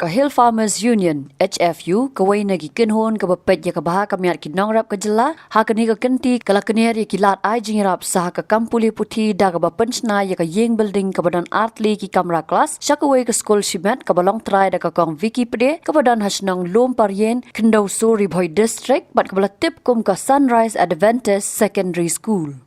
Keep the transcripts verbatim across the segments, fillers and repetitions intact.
Ka Hill Farmers Union, H F U, kawei na ki kynhun kaba peit ïa ka bha ka miat ki nongrep ka jylla, ha kane ka kynti ka la kner ïa ki lad ai jingïarap sha ka kam pule puthi da kaba pynshna ïa ka ïing building kaba don artylli ki kamra klas sha kawei ka skul shimet kaba long trai da ka Kong Vicky Pde, kaba don ha shnong Lum Parien, Khyndew Sur, Ri Bhoi District, bad kaba la tip kum ka Sunrise Adventist Secondary School.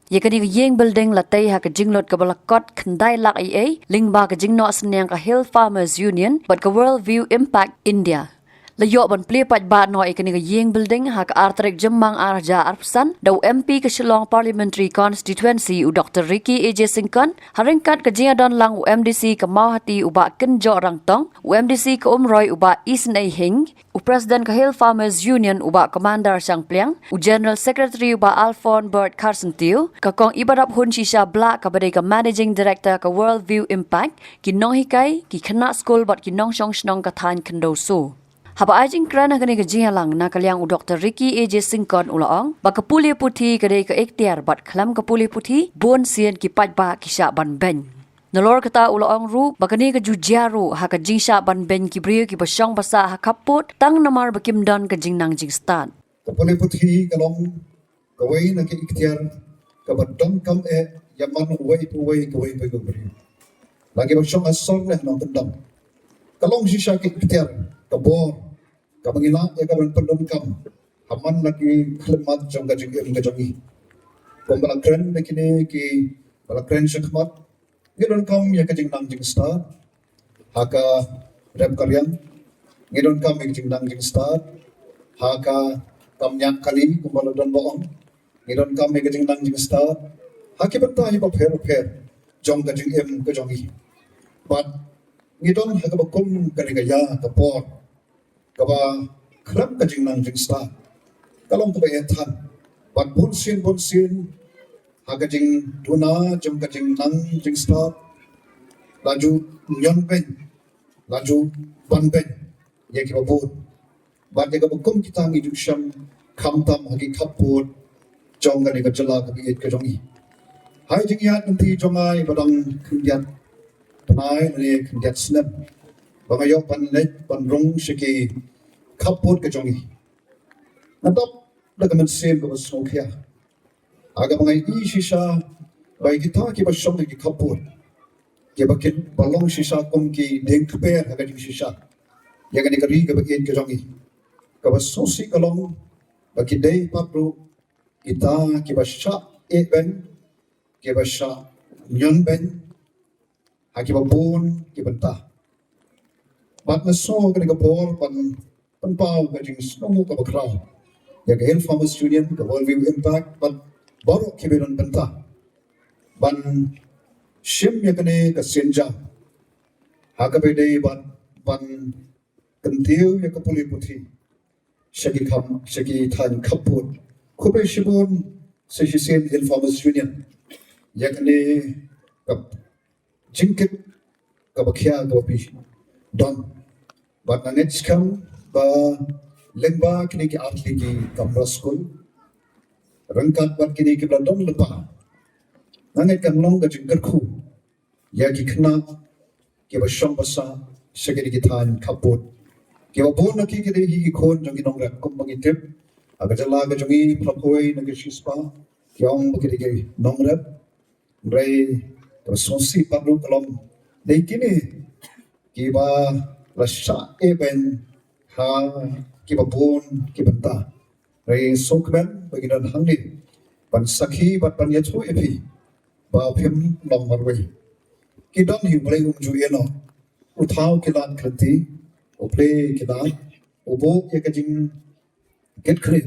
Ïa kane ka ïing building la tei ha ka jinglut kaba la kot khyndai lak ei ei lyngba ka jingnoh synñiang ka Hill Farmers Union bad ka World View Impact India. La ïoh ban plie paidbah noh ïa kane ka ïing building ha ka ar tarik Jymmang ar hajar arphew san da u M P ka Shillong Parliamentary Constituency, u Doctor Ricky A J Syngkon, ha ryngkat ka jingïadon lang u M D C ka Mawhati, u Bah Kynjoh Rangtong, u M D C ka Umroi, u Bah Isynei Hing, u President ka Hill Farmers Union, u Bah Commander Shangpliang, u General Secretary, u Bah Alphonse Bert Kharsyntiew, ka Kong Ibarap Hun Shisha Blah, kaba dei ka Managing Director ka World View Impact, ki nonghikai, ki khynnah skul bad ki nongshong shnong ka thaiñ Khyndew Sur. Haba ai jingkren ha kane ka jingïalang na ka liang u Doctor Ricky A J Syngkon u la ong ba ka pule puthi ka dei ka ikhtiar bad khlem ka pule puthi bun sien ki paidbah ki shah ban beiñ. Nalor kata u la ong ruh ba kane ka ju jia ruh ha ka jingshah ban beiñ ki briew kiba shong ba sah ha khappud tang namar ba kim don ka jingnang jingstad. Ka pule puthi ka long kawei na ka ikhtiar kaba donkam eh ïa man uwei pa uwei, kawei pa uwei ka briew. La kiba shong ha sor ne ha nongkyndong. Ka long shisha ka ikhtiar, ka bor kaba ngi lah ïa ka ban pyndonkam ha man la ki khyllipmat jong ka jingim ka jong ngi. Kumba la kren da kine kiba la kren shakhmat, ngi donkam ïa ka jingnang jingstad ha ka rep ka riang, ngi donkam ïa ka jingnang jingstad ha ka kam ñiah kali kumba la don ba ong, ngi donkam ïa ka jingnang jingstad ha ki bynta hi bapher bapher jong ka jingim ka jong ngi. Bad ngi don ha kaba kum kane ka ïa ka por kaba khlem ka jingnang jingstad ka long kaba eh than. Bad bunsien bunsien ha ka jingduna jong ka jingnang jingstad la ju ñion beiñ, la ju ban beiñ ïa kiba bun. Bad ïa kaba kum kita ngi ju shem khamtam ha ki khappud jong kane ka jylla kaba ïeit ka jong ngi. Hai jingïaid lynti jong nga ba dang khyndiat bnai ne khyndiat snem ba nga ïoh ban leit ban rung sha ki khappud ka jong ngi. Nga dap da ka mynsiem kaba sngewkhia ha kaba nga ïohi shisha ba ïa kita kiba shong ha ki khappud kiba kin ba long shisha kum ki dieng kper ha ka jingshisha ïa kane ka ri kaba ïeit ka jong ngi. Kaba sngewsih ka long ba ki dei pat ruh kita kiba shah eh beiñ, kiba shah ñion beiñ ha kiba bun ki bynta. Bad nga sngew kane ka por ban pynpaw ka jingsngewnguh kaba khraw ïa ka Hill Farmers Union, ka World View Impact bad baroh kiba don bynta ban shim ïa kane ka sienjam ha kaba dei ban, ban kyntiew ïa ka pule puthi sha ki kham, sha ki thaiñ khappud. Khublei shibun sa shisien Hill Farmers Union ïa kane ka jingkit kaba khia kaba phi don. Bad nga ngeit skhem ba lyngba kine ki artylli ki kamra skul ryngkat bad kine kiba la don lypa, nga ngeit kan long ka jingkyrkhu ïa ki khynnah kiba shong ba sah sha kine ki thaiñ khappud. Kiba bun na ki ki dei hi ki khun jong ki nongrep kumba ngi tip ha ka jylla ka jong ngi, phraphew na ki shispah ki ong ba ki dei ki nongrep. Hynrei kaba sngewsih pat ruh ka long dei kine kiba la shah eh beiñ ha kiba bun ki bynta. Hynrei sngewkmen ba ngi don hangne ban sakhi bad ban ïathuh ïa phi ba phim long marwei. Ki don hi, U Blei um ju ïehnoh. U thaw ki lad ki lynti, U Blei ki lad, u buh ïa ka jing kit khlieh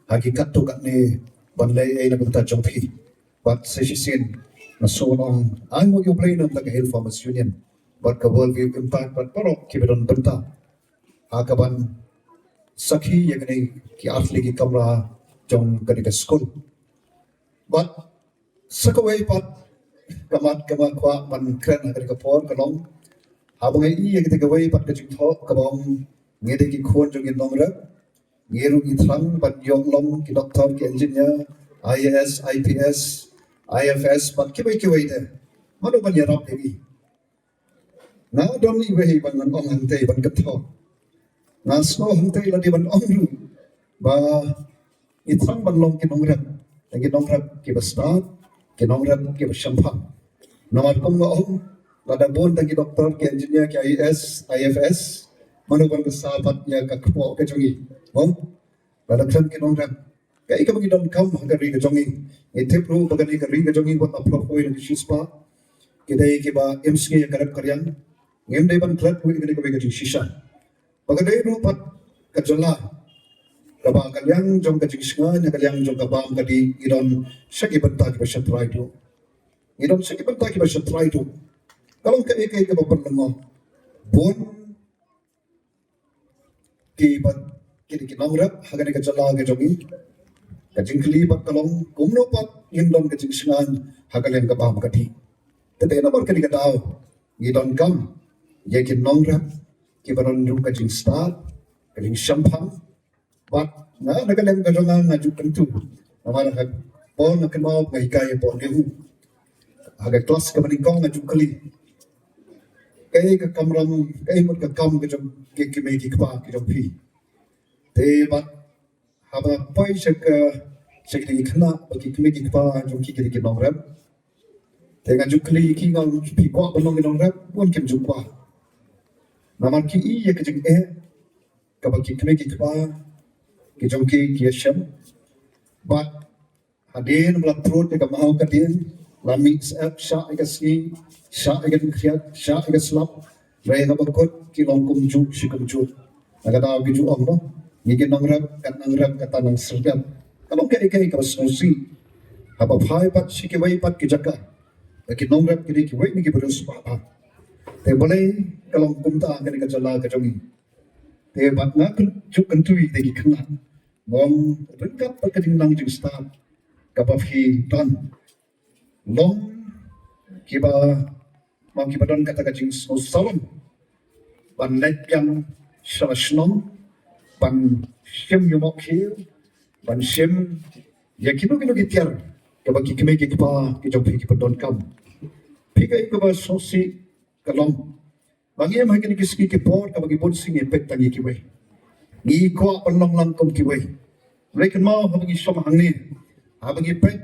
ha ki katto katne ban leh ei na ka bynta jong phi. Bad sa shisien nga sngewbha ban ong ai nguh ïa U Blei na ka bynta ka Hill Farmers Union bad ka World View Impact bad baroh kiba don bynta ha kaban sakhi ïa kane ki artylli ki kamra jong kane ka skul. Bad sa kawei pat ka mat kaba nga kwah ban kren ha kane ka por ka long, haba nga ïohi ïa kata kawei pat ka jingthoh kaba ong ngi dei ki khun jong ki nongrep, ngi ruh ngi thrang ban ïoh long ki doktor, ki engineer, I A S, I P S, I F S bad kiwei kiwei de. Mano ban ïarap ïa ngi? Nga don iwei ba ngan ong hangtei ban kynthok. Nga sngew hangtei lade ban ong ruh ba ngi thrang ban long ki nongrep, ki nongrep kiba stad, ki nongrep kiba shemphang. Namar kum nga ong, lada bun tang ki doktor, ki engineer, ki I A S, I F S, mano ban kyrshan pat ïa ka kpoh ka jong ngi? Mo? Lada khlem ki nongrep, kaei kaba ngi donkam ha ka ri ka jong ngi? Ngi tip ruh ba kane ka ri ka jong ngi wat la phlop hoi na ki shispah, ki dei kiba im sngi ïa ka rep ka riang. Ngim dei ban klet ruh ïa kane kawei ka jingshisha. Ba ka dei ruh pat ka jylla kaba ka liang jong ka jingsngewsih, ka liang jong ka bam ka dih, ngi don sha ki bynta kiba shatrai duh. Ngi don sha ki bynta kiba shatrai duh. Ka long kaei kaei kaba pynlyngngoh. Bun kiba, ki, ki nongrep ha kane ka jylla ka jong ngi. Ka jingkylli pat ka long kumno pat ngin don ka jingsngewsih ha ka liang ka bam ka dih. Te dei namar kane ka daw ngi donkam ïa ki nongrep kiba don ruh ka jingstad, ka jingshemphang. Bad nga na ka liang ka jong nga, nga ju kyntu. Namar ha por nga kynmaw nga hikai ha por nga u. Ha ka klas kaba nyngkong nga ju kylli, kaei ka kamram, kaei mut ka kam ka jong ki kmie ki kpa ki jong phi? Te bad haba poi sha ka, sha ki khynnah ba ki kmie ki kpa jong ki ki dei ki nongrep, te nga ju kylli ki, nga ong, phi kwah ban long ki nongrep? Bun kim ju kwah. Namar ki i ïa ka jingeh kaba ki kmie ki kpa ki jong ki ki ïashem. Bad hadien ba la trud ïa ka maw ka dieng, la mih syep, shah ïa ka sngi, shah ïa ka jingkhriat, shah ïa ka slap, hynrei haba kut ki long kumjuh shi kumjuh. Na ka daw ki ju ong, mo, ngi ki nongrep, kat nang rep kata nang syrep. Ka long kaei kaei kaba sngewsih. Haba phai pat sha kiwei pat ki jaka, ba ki nongrep ki dei kiwei na ki briew spah bha. Te balei ka long kumta ha kane ka jylla ka jong ngi? Te bad nga kyn-, ju kyntu ïa ki khynnah, mo, ryngkat bad ka jingnang jingstad kaba phi don, long kiba, mo, kiba don kata ka jingsngewsarong ban leit biang sha la shnong, ban shim ïa u mohkhiew, ban shim ïa kino kino ki tiar kaba ki kmie ki kpa ki jong phi ki pyndonkam. Phi, kaei kaba sngewsih ka long ba ngi im ha kine ki sngi ki por kaba ngi bun sien ngi peit tang ïa kiwei. Ngi kwah ban long lang kum kiwei. Hynrei kynmaw haba ngi shong hangne, haba ngi peit,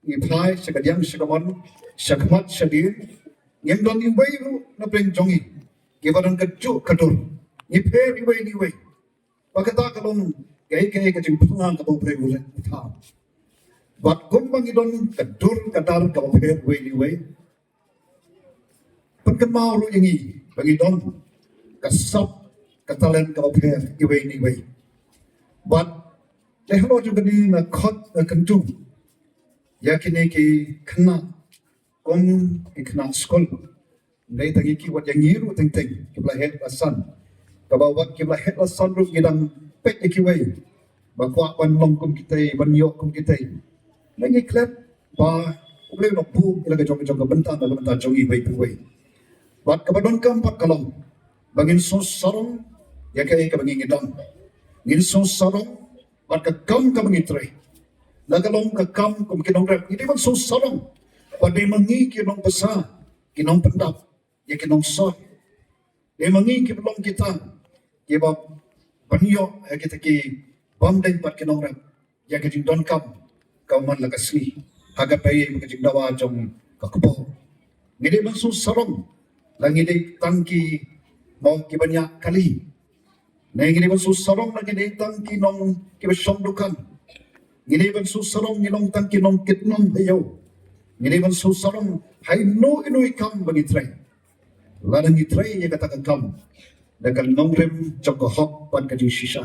ngi phai sha kadiang sha kamon, sha khmat sha dien, ngim don iwei ruh na pdeng jong ngi kiba don kajuh ka dur. Ngi pher iwei na iwei. Ba kata ka long kaei kaei ka jingphla kaba U Blei u leh thaw. Bad kumba ngi don ka dur ka dar kaba pher iwei na iwei, pynkynmaw ruh ïa ngi ba ngi don ka sap ka talent kaba pher iwei na iwei. Bad te halor jong kane nga khot, nga kyntu ïa kine ki khynnah kum ki khynnah skul. Ym dei tang ïa ki, wat ïa ngi ruh teng teng kiba la heh la san. Kaba wat kiba la heh la san ruh ngi dang peit ïa kiwei ba kwah ban long kum kitei, ban ïoh kum kitei. Ngi klet ba U Blei u la buh ïa la ka jong ka jong ka bynta na ka bynta jong ngi iwei pa iwei. Bad kaba donkam pat ka long ba ngin sngewsarong ïa kaei kaba ngi ngi don. Ngin sngewsarong bad ka kam kaba ngi trei. La ka long ka kam kum ki nongrep, ngi dei ban sngewsarong ba dei ma ngi ki nongbsa, ki nongpyndap ïa ki nongsor. Dei ma ngi kiba long kita kiba pynïoh ïa kita ki bym dei pat ki nongrep ïa ka jingdonkam ka man la ka sngi ha kata ka jingdawa jong ka kpoh. Ngi dei ban sngewsarong la ngi dei tang ki, mo, kiba ñiah kali. Ne ngi dei ban sngewsarong la ngi dei tang ki nong kiba shong dukan. Ngi dei ban sngewsarong ngi long tang ki nongkit nonghaïew. Ngi dei ban sngewsarong ha ino ino i kam ba ngi trei. Lada ngi trei ïa kata ka kam da ka nongrim jong ka hok bad ka jingshisha,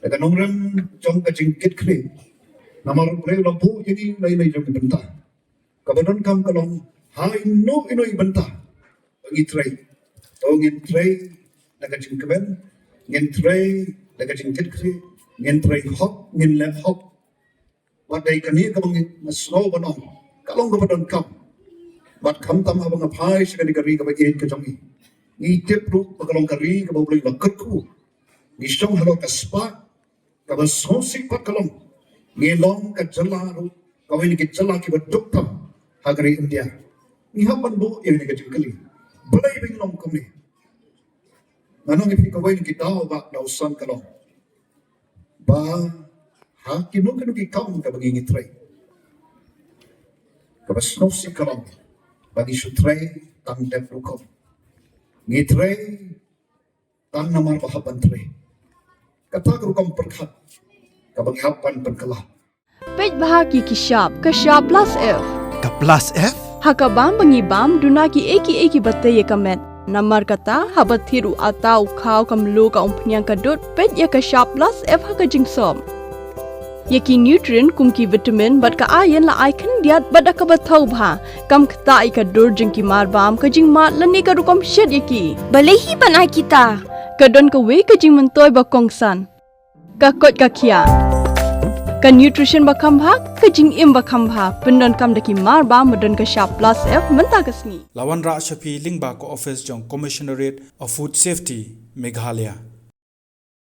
da ka nongrim jong ka jingkitkhlieh. Namar U Blei u la buh ïa ngi na ine i jong i bynta. Kaba donkam ka long ha ino ino i bynta ba ngi trei, to ngin trei da ka jingkmen, ngin trei da ka jingkitkhlieh, ngin trei hok, ngin leh hok. Wat dei kane kaba ngi, nga sngew ban ong ka long kaba donkam. Bad khamtam haba nga phai sha kane ka ri kaba ïeit ka jong ngi, ngi tip ruh ba ka long ka ri kaba U Blei u la kyrkhu. Ngi shong halor ka spah kaba sngewsih pat ka long ngi long ka jylla ruh kawei na ki jylla kiba duk tam ha ka ri India. Ngi hap ban buh ïa kane ka jingkylli. Balei ba ngi long kumne? Nga ong ïa phi, kawei na ki daw ba daw san ka long ba ha kino kino ki kam kaba ngi ngi trei, kaba sngewsih ka long ba ngi shu trei tang dep rukom. Ngi trei tang namar ba hap ban trei. Kata ka rukom pyrkhat kaba ngi hap ban pynkylla. Peit bha ki ki shap, ka shap plus F. Ka plus F? Ha ka bam ba ngi bam, duna ki ei ki ei kiba tei ïa ka met. Namar kata, haba thied u ata, u khaw, ka mluh, ka umphniang, ka dud, peit ïa ka shap plus F ha ka jingsop. Ïa ki nutrient kum ki vitamin bad ka iron la ai khyndiat bad da kaba thaw bha. Kam ktah ïa ka dur jong ki mar bam, ka jingmad lane ka rukom shet ïa ki. Balei hi ban ai kita? Ka don kawei ka jingmyntoi ba kongsan. Ka koit ka khiah. Ka nutrition ba kham bha, ka jingim ba kham bha. Pyndonkam da ki mar bam ba don ka shap plus F mynta ka sngi. La wanrah sha phi lyngba ka office jong Commissionerate of Food Safety, Meghalaya.